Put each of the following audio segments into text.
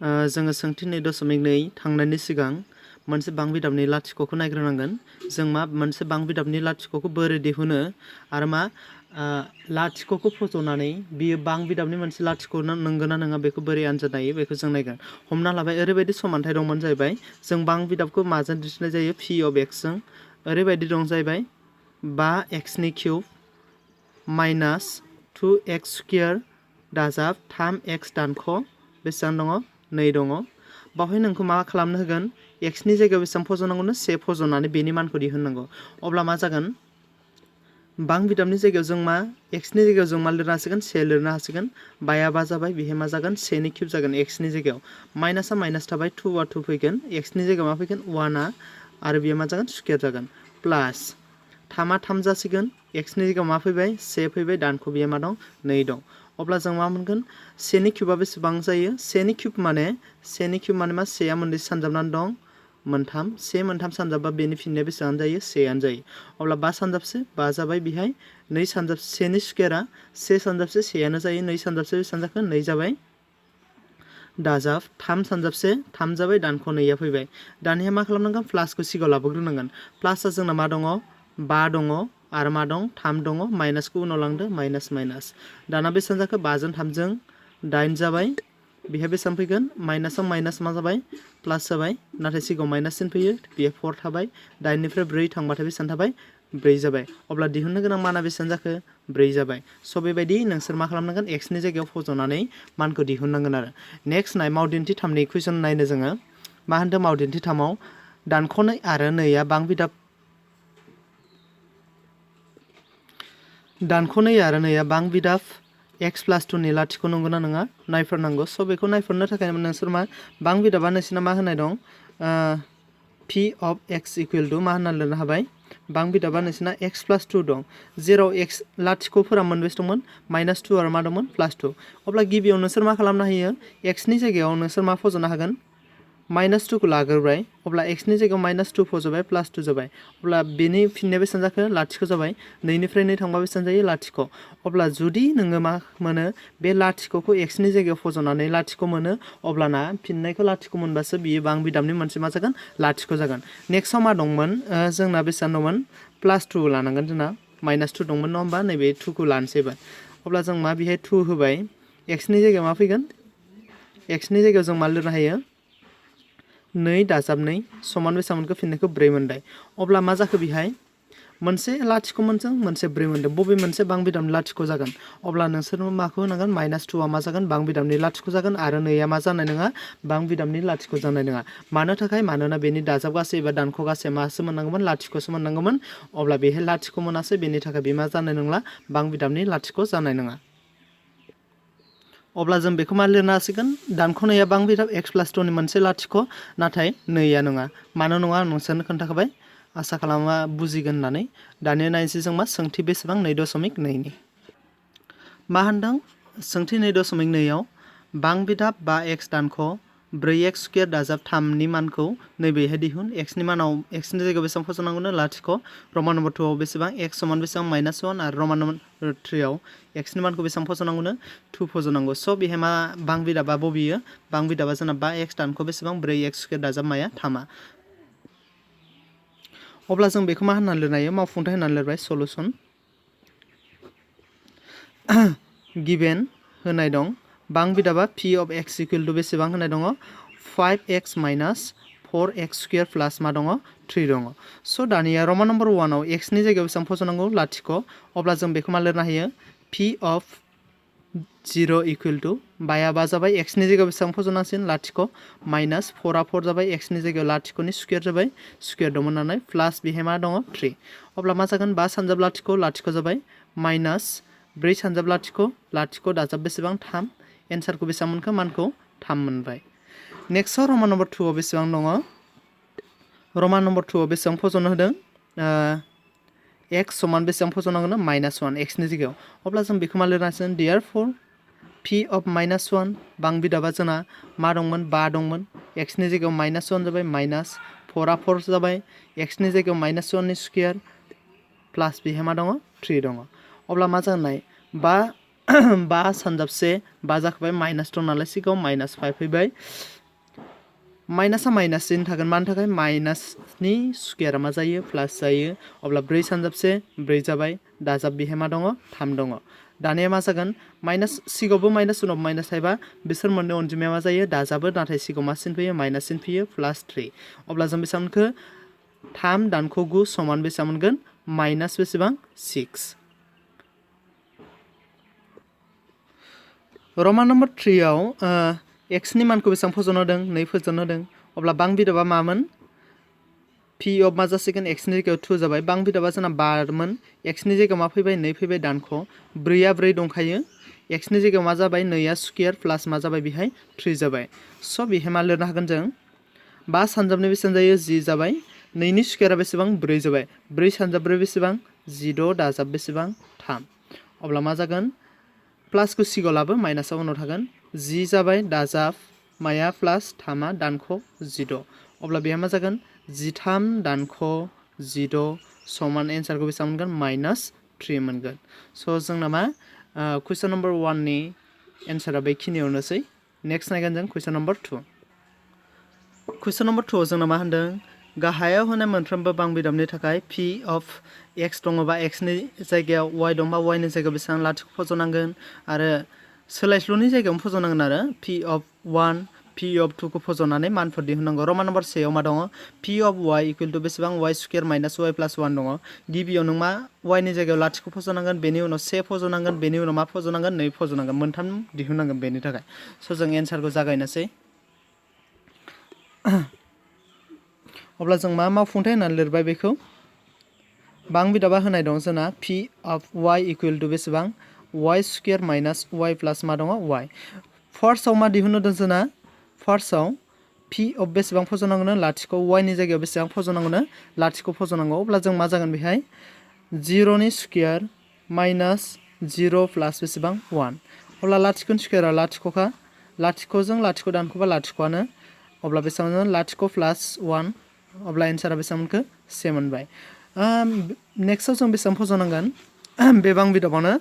जोङो सोंथि 2.2 थांनायनि सिगां मोनसे बां बिदाबनि लाथिख'खौ नायग्रोनांगोन। जों मा मोनसे बां बिदाबनि लाथिख'खौ बोरै दिहुनो आरो मा लाथिख'खौ फज'नानै बियो बां बिदाबनि मोनसे लाथिख' नंगौना नङा बेखौ बोरै आनजाद नायो बेखौ जों नायगोन। हमना लाबाय ओरैबायदि समानथाय दंमोन जाहैबाय जों बां बिदाबखौ माजों दिन्थिनाय जायो पि अफ एक्सजों ओरैबायदि दं जाहैबाय 5x नि किउब माइनास 2x स्क्वायर दाजाब 3x दानख' बेसेबां दङ 2 दङ। बावहाय नोंखौ मा खालामनो होगोन x नि जायगायाव बेसेबां फज'नांगौनो 1 फज'नानै बेनि मानखौ दिहुननांगौ। अब्ला मा जागोन बां बिदाबनि जायगायाव जों मा x नि जायगायाव जों मा लिरनो हासिगोन 1 लिरनो हासिगोन। बाया बा जाबाय बेहाय मा जागोन 1 नि किउब जागोन x नि जायगायाव माइनासआ माइनास थाबाय 2 आ 2 फैगोन x नि जायगायाव मा फैगोन 1 आ आरो बेयो मा जागोन स्क्वायर जागोन प्लास 3 आ 3 जासिगोन x नि जायगायाव मा फैबाय 1 फैबाय दानख' बेयो मा दं 2 दं। अब्ला जों मा मोनगोन 1 नि किउबआ बेसेबां जायो 1 नि किउब माने 1 नि किउब माने मा 1 आ मोननै सानजाबनानै दं मोनथाम 1 मोनथाम सानजाबबा बेनि फिननाया बेसेबां जायो 1 आनो जायो। अब्ला 5 सानजाबसे 5 जाबाय बेहाय 2 सानजाबसे 1 नि स्क्वायरआ 1 सानजाबसे 1 आनो जायो 2 सानजाबसे बेसेबां जाखो 2 जाबाय दाजाब 3 सानजाबसे 3 जाबाय दानख' 2 आ फैबाय। दानिया मा खालामनांगोन प्लासखौ सिगाङाव लाबोग्रोनांगोन। प्लासआ जोंना मा दङ 5 दङ आरो मा दं 3 दङ माइनासखौ उनाव लांदो माइनास माइनास दाना बेसेबां जाखो 5 जों 3 जों 8 जाबाय बेहाय बेसेबां फैगोन माइनासआव माइनास मा जाबाय प्लास जाबाय नाथाय सिगाङाव माइनास सिन फैयो बेयो 4 थाबाय 8 निफ्राय 4 थांबाथाय बेसेबां थाबाय 4 जाबाय। अब्ला दिहुननो गोनां माना बेसेबां जाखो 4 जाबाय। स' बेबायदि नोंसोर मा खालामनांगोन x नि जायगायाव फज'नानै मानखौ दिहुननांगोन आरो। नेक्स्ट नाय मावदिन्थि 3नि कुइसन नायनो जोङो मा होनदों मावदिन्थि 3आव दानख' 2 आरो 2 आ बां बिदाब दानख' 2 आरो 2 आ बां बिदाब x + 2 नि लाथिख' नंगौना नङा नायफोरनांगौ। स' बेखौ नायफोरनो थाखाय नोंसोर मा बां बिदाबा नोंसिना मा होनाय दं p of x = मा होनना लिरनो हाबाय बां बिदाबा नोंसिना x + 2 दं जेराव x लाथिख'फोरा मोनबेसे दंमोन -2 आरो मा दंमोन +2। अब्ला गिबियाव नोंसोर मा खालामनो हायो x नि जायगायाव नोंसोर मा फज'नो हागोन -2 खौ लाग्रोबाय अब्ला x नि जायगायाव -2 फज'बाय +2 जाबाय। अब्ला बेनि फिननाया बेसेबां जाखो लाथिख' जाबाय 2 निफ्राय 2 थांबा बेसेबां जायो लाथिख'। अब्ला जुदि नोङो मा मोनो बे लाथिख'खौ x नि जायगायाव फज'नानै लाथिख' मोनो अब्लाना फिननायखौ लाथिख' मोनबासो बियो बां बिदाबनि मोनसे मा जागोन लाथिख' जागोन। नेक्स्टआव मा दंमोन जोंना बेसेबां दंमोन +2 लानांगोन जोंना -2 दंमोन नङा होमबा नैबे 2 खौ लानोसै एबार। अब्ला जों मा बेहाय 2 होबाय x नि जायगायाव मा फैगोन x नि जायगायाव जों मा लिरनो हायो 2 दाजाब 2 समान बेसेबां मोनखो फिननायखौ 4 मोनबाय। अब्ला मा जाखो बेहाय मोनसे लाथिख' मोनजों मोनसे 4 मोनदों बबे मोनसे बां बिदाबनि लाथिख' जागोन। अब्ला नोंसोर माखौ होनांगोन -2 आ मा जागोन बां बिदाबनि लाथिख' जागोन आरो 2 आ मा जानाय नङा बां बिदाबनि लाथिख' जानाय नङा। मानो थाखाय मानोना बेनि दाजाब गासै एबा दानख' गासै मासो मोननांगौमोन लाथिख'सो मोननांगौमोन। अब्ला बेहाय लाथिख' मोनासै बेनि थाखाय बे मा जानाय नंला बां बिदाबनि लाथिख' जानाय नङा। अब्ला जों बेखौ मा लिरनो हासिगोन दानख' 2 आ बां बिदाब x + 2 नि मोनसे लाथिख' नाथाय 2 आ नङा। मानो नङा आं नोंसोरनो खोन्थाखाबाय आसा खालामा बुजिगोन होननानै। दानिया नायनोसै जों मा सोंथि बेसेबां 2.2 नि मा होनदों सोंथि 2.2 आव बां बिदाब 5x दानख' 4x स्क्वायर दाजाब 3 नि मानखौ नैबेहाय दिहुन x नि मानाव x नि जायगायाव बेसेबां फज'नांगौनो लाथिख' रमान नम्बर 2 आव बेसेबां x समान बेसेबां -1 आरो रमान नम्बर 3 आव x नि मानखौ बेसेबां फज'नांगौनो 2 फज'नांगौ। स' बेहाय मा बां बिदाबा बबेयो बां बिदाबा जोंना 5x दानख' बेसेबां 4x स्क्वायर दाजाब माया 3 आ। अब्ला जों बेखौ मा होननानै लिरनो हायो मावफुंथाय होननानै लिरबाय सलुसन गिभेन होनाय दं बां बिदाबा p of x = बेसेबां होनाय दङ 5x - 4x स्क्वायर प्लास मा दङ 3 दङ। स' दानिया रमान नम्बर 1 आव x नि जायगायाव बेसेबां फज'नांगौ लाथिख'। अब्ला जों बेखौ मा लिरनो हायो p of 0 = बाया बा जाबाय x नि जायगायाव बेसेबां फज'नांसिगोन लाथिख' माइनास 4 आ 4 जाबाय x नि जायगायाव लाथिख'नि स्क्वायर जाबाय स्क्वायर दंमोन नालाय प्लास बेहाय मा दङ 3। अब्ला मा जागोन 5 सानजाब लाथिख' जाबाय माइनास 4 सानजाब लाथिख' दाजाब बेसेबां 3 एन्सारखौ बेसेबां मोनखो मानखौ 3 मोनबाय। नेक्स्टआव रमान नम्बर 2 आव बेसेबां दङ रमान नम्बर 2 आव बेसेबां फज'नो होदों x समान बेसेबां फज'नांगोन -1 x नि जायगायाव। अब्ला जों बेखौ मा लिरनो हासिगोन therefore p of -1 बां बिदाबा जोंना मा दंमोन 5 दंमोन x नि जायगायाव -1 जाबाय माइनास 4 आ 4 जाबाय x नि जायगायाव -1 नि स्क्वायर प्लास बेहाय मा दङ 3 दङ। अब्ला मा जानाय 5 बा सानजाबसे बा जाखाबाय माइनास दं नालाय सिगाङाव माइनास 5 फैबाय माइनासा माइनासजों थागोन मानो थाखाय माइनासनि स्कुवेरा मा जायो प्लास जायो अब्ला 4 सानजाबसे 4 जाबाय दाजाब बेहाय मा दङ 3 दङ दानिया मा जागोन माइनास सिगाङावबो माइनास उनाव माइनास थायोबा बिसोर मोननै अनजिमाया मा जायो दाजाबो नाथाय सिगाङाव मा सिन फैयो माइनास सिन फैयो प्लास 3 अब्ला जों बेसेबां मोनखो 3 दानख' 9 समान बेसेबां मोनगोन माइनास बेसेबां 6 रमान नम्बर 3 आव x नि मानखौ बेसेबां फज'नो होदों 2 फज'नो होदों अब्ला बां बिदाबा मामोन p of मा जासिगोन x नि जायगायाव 2 जाबाय बां बिदाबा जोंना 5 मोन x नि जायगायाव मा फैबाय 2 फैबाय दानख' 4 आ 4 दंखायो x नि जायगायाव मा जाबाय 2 आ स्कुवेर प्लास मा जाबाय बेहाय 3 जाबाय स' बेहाय मा लिरनो हागोन जों 5 सानजाबनै बेसेबां जायो 10 जाबाय 2 नि स्कुवेरा बेसेबां 4 जाबाय 4 सानजाब 4 बेसेबां 16 दाजाब बेसेबां 3 अब्ला मा जागोन प्लासखौ सिगाङाव लाबो माइनासआ उनाव थागोन 10 जाबाय दाजाब माया प्लास 3 आ दानख' 16 अब्ला बेहा मा जागोन 13 दानख' 16 समान एन्सारखौ बेसेबां मोनगोन माइनास 3 मोनगोन स' जोंना मा कुइसन नम्बर 1 नि एन्सारा बेखिनियावनोसै नेक्स्ट नायगोन जों कुइसन नम्बर 2 कुइसन नम्बर 2 जोंना मा होनदों गाहायाव होनाय मोनफ्रोमबो बां बिदामनि थाखाय p of x दङबा x नि जायगायाव y दंबा y नि जायगायाव बेसेबां लाथिख' फज'नांगोन आरो सोलायस्लुनि जायगायावनो फज'नांगोन आरो p of 1 p of 2 खौ फज'नानै मानफोर दिहुननांगौ रमान नम्बर 1 आव मा दङ p of y equal to बेसेबां y square minus y plus 1 दङ गिबियाव नों मा y नि जायगायाव लाथिख' फज'नांगोन बेनि उनाव 1 फज'नांगोन बेनि उनाव मा फज'नांगोन 2 फज'नांगोन मोनथाम दिहुननांगोन बेनि थाखाय स' जों एन्सारखौ जागायनोसै अब्ला जों मा मावफुंथाय होननानै लिरबाय बेखौ बां बिदाबा होनाय दं जोंना p of y equal to बेसेबां y square minus y plus मा दङ y फार्स्टआव मा दिहुननो दं जोंना फार्स्टआव p of बेसेबां फज'नांगौनो लाथिख' y नि जायगायाव बेसेबां फज'नांगौनो लाथिख' फज'नांगौ अब्ला जों मा जागोन बेहाय 0 नि स्कुवेर माइनास 0 प्लास बेसेबां 1 अब्ला लाथिख'नि स्कुवेरा लाथिख'खा लाथिख'जों लाथिख' दानख'बा लाथिख'आनो अब्ला बेसेबां लाथिख' प्लास 1 अब्ला एन्सारा बेसेबां मोनखो 7 मोनबाय नेक्स्टआव जों बेसेबां फज'नांगोन बे बां बिदाबावनो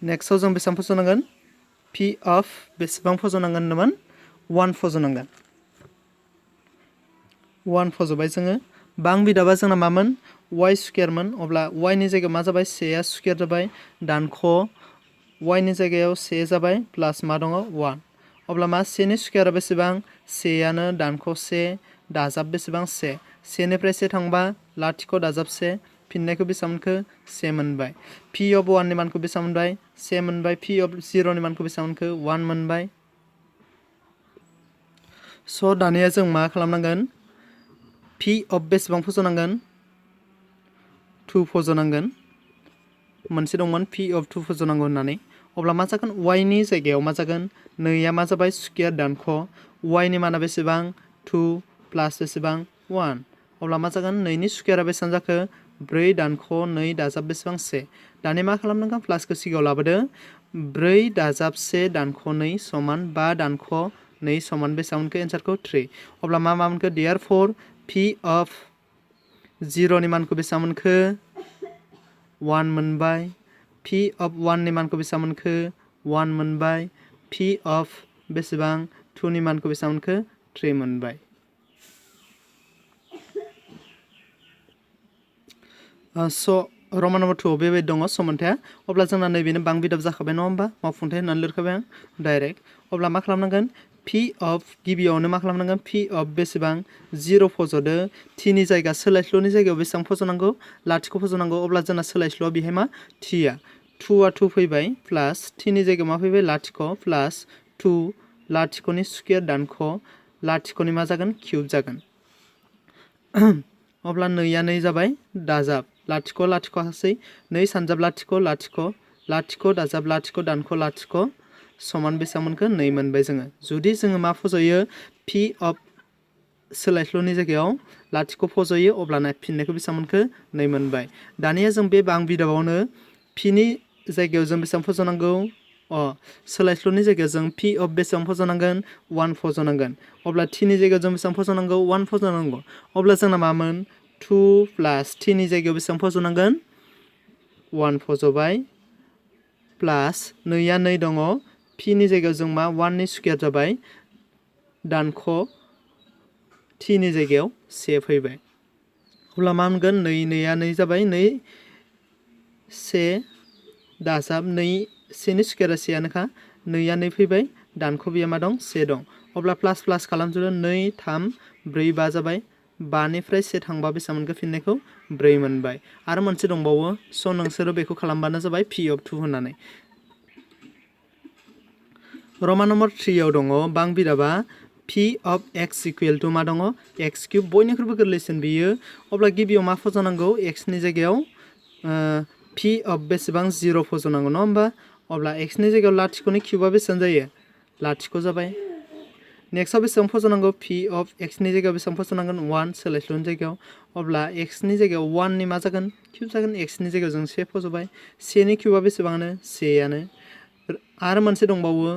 नेक्स्टआव जों बेसेबां फज'नांगोन p of बेसेबां फज'नांगोन होनदोंमोन 1 फज'नांगोन 1 फज'बाय जोङो बां बिदाबा जोंना मामोन y स्कुवेरमोन अब्ला y नि जायगायाव मा जाबाय 1 आ स्कुवेर जाबाय दानख' y नि जायगायाव 1 जाबाय प्लास मा दङ 1 अब्ला मा 1 नि स्कुवेरा बेसेबां 1 आनो दानख' 1 दाजाब बेसेबां 1 1 निफ्राय 1 थांबा लाथिख' दाजाब 1 फिननायखौ बेसेबां मोनखो 1 मोनबाय p of 1 नि मानखौ बेसेबां मोनबाय 1 मोनबाय p of 0 नि मानखौ बेसेबां मोनखो 1 मोनबाय स' दानिया जों मा खालामनांगोन p of बेसेबां फज'नांगोन 2 फज'नांगोन मोनसे दंमोन p of 2 फज'नांगौ होननानै अब्ला मा जागोन y नि जायगायाव मा जागोन 2 आ मा जाबाय स्कुवेर दानख' y नि माना बेसेबां 2 प्लास बेसेबां 1 अब्ला मा जागोन 2 नि स्कुवेरा बेसेबां जाखो 4 दानख' 2 दाजाब बेसेबां 1 दानिया मा खालामनांगोन प्लासखौ सिगाङाव लाबोदो 4 दाजाब 1 दानख' 2 समान 5 दानख' 2 समान बेसेबां मोनखो एन्सारखौ 3 अब्ला मा मोनखो देयारफर p of 0 नि मानखौ बेसेबां मोनखो 1 मोनबाय p of 1 नि मानखौ बेसेबां मोनखो 1 मोनबाय p of बेसेबां 2 नि मानखौ बेसेबां मोनखो 3 मोनबाय स' रमान नम्बर 2 बेबायदि दङ समानथाया अब्ला जोंना नैबेनो बां बिदाब जाखाबाय नङा होमबा मावफुंथाय होननानै लिरखाबाय आं डाइरेक्ट अब्ला मा खालामनांगोन p of गिबियावनो मा खालामनांगोन p of बेसेबां 0 फज'दो t नि जायगा सोलायस्लुनि जायगायाव बेसेबां फज'नांगौ लाथिख' फज'नांगौ अब्ला जोंना सोलायस्लुआ बेहाय मा t आ 2 आ 2 फैबाय प्लास t नि जायगायाव मा फैबाय लाथिख' प्लास 2 लाथिख'नि स्कुवेर दानख' लाथिख'नि मा जागोन किउब जागोन अब्ला 2 आ 2 जाबाय दाजाब लाथिख' लाथिख' हासै 2 सानजाब लाथिख' लाथिख' लाथिख' दाजाब लाथिख' दानख' लाथिख' समान बेसेबां मोनखो 2 मोनबाय जोङो जुदि जोङो मा फज'यो p of सोलायस्लुनि जायगायाव लाथिख' फज'यो अब्लाना फिननायखौ बेसेबां मोनखो 2 मोनबाय दानिया जों बे बां बिदाबावनो p नि जायगायाव जों बेसेबां फज'नांगौ सोलायस्लुनि जायगायाव जों p of बेसेबां फज'नांगोन 1 फज'नांगोन अब्ला t नि जायगायाव जों बेसेबां फज'नांगौ 1 फज'नांगौ अब्ला जोंना मामोन 2 प्लास t नि जायगायाव बेसेबां फज'नांगोन 1 फज'बाय प्लास नैया 2 दङ पिनि जायगायाव जों मा 1 नि स्क्वायर जाबाय दानख' टिनि जायगायाव 1 फैबाय अब्ला मा मोनगोन 2 नैया 2 जाबाय 2 1 दाजाब 2 1 नि स्क्वायरा 1 आनोखा 2 आ 2 फैबाय दानख' बिया मा दं 1 दं अब्ला प्लास प्लास खालामजोबो 2 3 4 5 जाबाय 5 निफ्राय 1 थांबा बेसेबां मोनगोन फिननायखौ 4 मोनबाय आरो मोनसे दंबावो स' नोंसोरो बेखौ खालामबानो जाबाय p of 2 होननानै रमान नम्बर 3 आव दङ बां बिदाबा p of x equal to मा दङ x cube बयनिख्रुइबो गोरलैसिन बियो अब्ला गिबियाव मा फज'नांगौ x नि जायगायाव p of बेसेबां 0 फज'नांगौ नङा होमबा अब्ला x नि जायगायाव लाथिख'नि क्यूबआ बेसेबां जायो लाथिख' जाबाय नेक्स्टआव बेसेबां फज'नांगौ p of x नि जायगायाव बेसेबां फज'नांगोन 1 सोलायस्लुनि जायगायाव अब्ला x नि जायगायाव 1 नि मा जागोन क्यूब जागोन x नि जायगायाव जों 1 फज'बाय 1 नि क्यूबआ बेसेबांनो 1 आनो आरो मोनसे दंबावो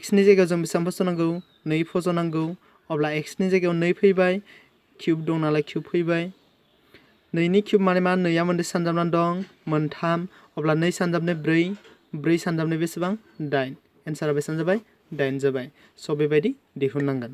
x नि जायगायाव जों बेसेबां फज'नांगौ 2 फज'नांगौ अब्ला x नि जायगायाव 2 फैबाय क्यूब दं नालाय क्यूब फैबाय 2 नि क्यूब माने मा 2 आ मोनसे सानजाबनानै दं 3 अब्ला 2 सानजाबनाय 4 4 सानजाबनाय बेसेबां 8 एन्सारा बेसेबां जाबाय 8 जाबाय स' बेबायदि दिहुननांगोन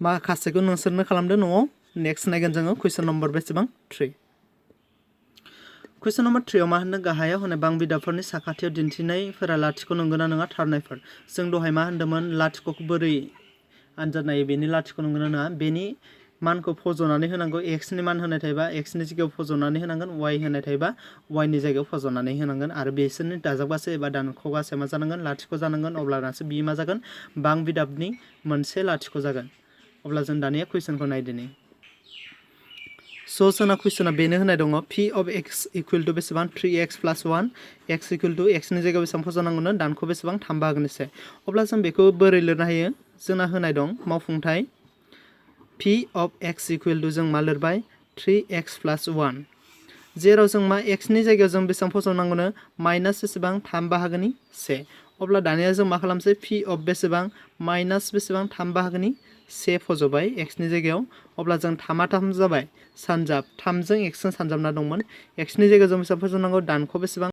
माखासेखौ नोंसोरनो खालामदो न'आव नेक्स्ट नायगोन जोङो कुइसन नम्बर बेसेबां 3 कुइसन नम्बर 3 आव मा होनदों गाहायाव होनाय बां बिदाबफोरनि साखाथियाव दिन्थिनायफोरा लाथिख' नंगौना नङा थारनायफोर जों दहाय मा होनदोंमोन लाथिख'खौ बोरै आनजाद नायो बेनि लाथिख' नंगौना नङा बेनि मानखौ फज'नानै होनांगौ x नि मान होनाय थायोबा x नि जायगायाव फज'नानै होनांगोन y होनाय थायोबा y नि जायगायाव फज'नानै होनांगोन आरो बिसोरनि दाजाबगासे एबा दानख'गासे मा जानांगोन लाथिख' जानांगोन अब्लानासो बि मा जागोन बां बिदाबनि मोनसे लाथिख' जागोन अब्ला जों दानिया कुइसनखौ नायदिनि स' जोंना कुइसना बेनो होनाय दङ p of x equal to बेसेबां 3x plus 1 x equal to x नि जायगायाव बेसेबां फज'नांगौनो दानख' बेसेबां 3 बाहागोनि से अब्ला जों बेखौ बोरै लिरनो हायो जोंना होनाय दं मावफुंथाय p of x equal to जों मा लिरबाय 3x plus 1 जेराव जों मा x नि जायगायाव जों बेसेबां फज'नांगौनो माइनास बेसेबां 3 बाहागोनि से अब्ला दानिया जों मा खालामसै p of बेसेबां माइनास बेसेबां 3 बाहागोनि से फज'बाय x नि जायगायाव अब्ला जों 3 3 जाबाय सानजाब 3 जों x जों सानजाबना दंमोन x नि जायगायाव जों बेसेबां फज'नांगौ दानख' बेसेबां